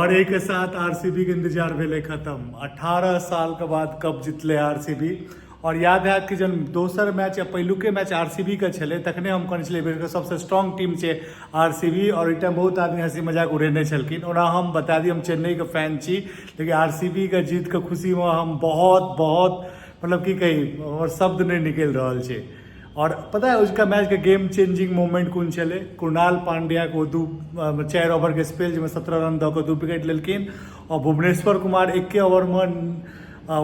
और एक के साथ आरसीबी के इंतजार भेलै खत्म। 18 साल के बाद कप जीतले आरसीबी। और याद हैत कि जब दोसर मैच या पहिलुके मैच आरसीबी के छलै, तखने हम कहने छलियै बेर सबसे स्ट्रांग टीम छै आरसीबी। और ओहि टाइम बहुत आदमी हंसी मजाक उड़ेने छलखिन। ओना हम बता दी, हम चेन्नई के फैन छी, लेकिन आरसीबी के जीत के खुशी में हम बहुत बहुत, मतलब की कही, हमर शब्द नहि निकलि रहल छै। और पता है उसका मैच के गेम चेंजिंग मोमेंट कोन छलै? कुणाल पांड्या को दू 4 ओवर के स्पेल, जाहिमे 17 रन दऽ कऽ 2 विकेट लेलखिन। और भुवनेश्वर कुमार एके ओवरमे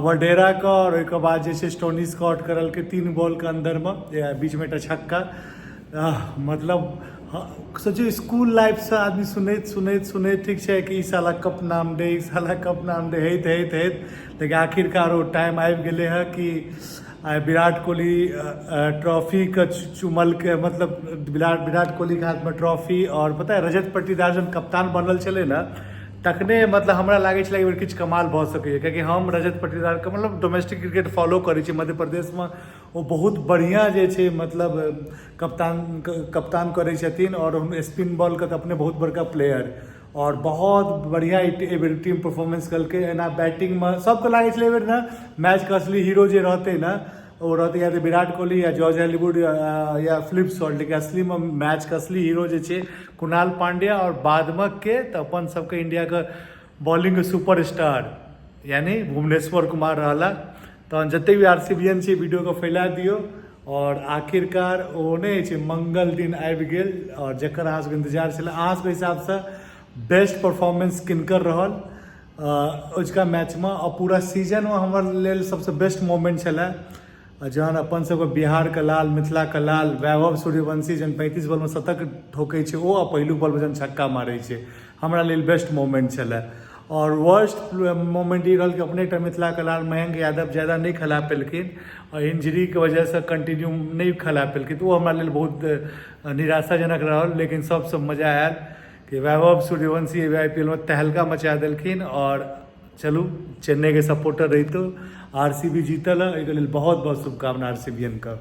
वडेरा के और ओहिके बाद जे छै स्टोनिस के आउट करलकै 3 बॉल के अंदरमे, बीचमे एकटा छक्का। मतलब सोचियौ, स्कूल लाइफसँ आदमी सुनैत सुनैत सुनैत, ठीक छै, कि ई साला कप नाम दे, ई साला कप नाम दे, होइत होइत होइत, लेकिन आखिरकार ओ टाइम आबि गेलै हँ कि आइ विराट कोहली ट्रॉफीके चुमलकै। मतलब विराट कोहलीके हाथमे ट्रॉफी। और पता है, रजत पाटीदार जब कप्तान बनल छलै ने, तखने मतलब हमरा लागै छलै कि किछु कमाल भऽ सकैए, कियाकि हम रजत पाटीदारके मतलब डोमेस्टिक क्रिकेट फॉलो करै छी। मध्य प्रदेशमे ओ बहुत बढ़िआँ जे छै मतलब कप्तान कप्तान करै छथिन और स्पिन बॉलके तऽ अपने बहुत बड़का प्लेयर और बहुत बढ़िआँ एहि बेर टीम परफॉर्मेंस केलकै। एना बैटिंगमे सबके लागै छलै एहि बेर ने मैचके असली हीरो जे रहतै ने, ओ रहतै या तऽ विराट कोहली या जॉर्ज हैलीवुड या फिलिप सॉल्ट, लेकिन असलीमे मैचके असली हीरो जे छै कुणाल पांड्या। और बादमे के तऽ अपन सबके इंडियाके बॉलिंगके सुपर स्टार यानी भुवनेश्वर कुमार रहला। तहन जतेक भी आरसीबीएन छै, वीडियोके फैला दियौ। और आखिरकार ओ नहि छै, मंगल दिन आबि गेल और जकर अहाँ सबके इंतजार छलै। अहाँ सबके हिसाबसँ बेस्ट परफॉर्मेंस किनकर रहल अजुका मैचमे? आओर पूरा सीजनमे हमर लेल सबसँ बेस्ट मोमेंट छलै जहन अपन सबके बिहारके लाल, मिथिलाके लाल वैभव सूर्यवंशी जहन 35 बॉलमे शतक ठोकै छै ओ, आ पहिलुक बॉलमे जहन छक्का मारै छै, हमरा लेल बेस्ट मोमेंट छलै। और वर्स्ट मोमेंट ई रहल कि अपने एकटा मिथिलाके लाल मयंक यादव ज्यादा नहि खेला पेलखिन और इंजरीके वजहसँ कंटिन्यू नहि खेला पेलखिन, तऽ ओ हमरा लेल बहुत निराशाजनक रहल। लेकिन सबसँ मजा आयल कि वैभव सूर्यवंशी आईपीएल में तहलका मचा देलखिन। और चलू, चेन्नईके सपोर्टर रहितो आरसीबी जीतल है, एहिके लेल बहुत बहुत शुभकामना आरसीबीएन के।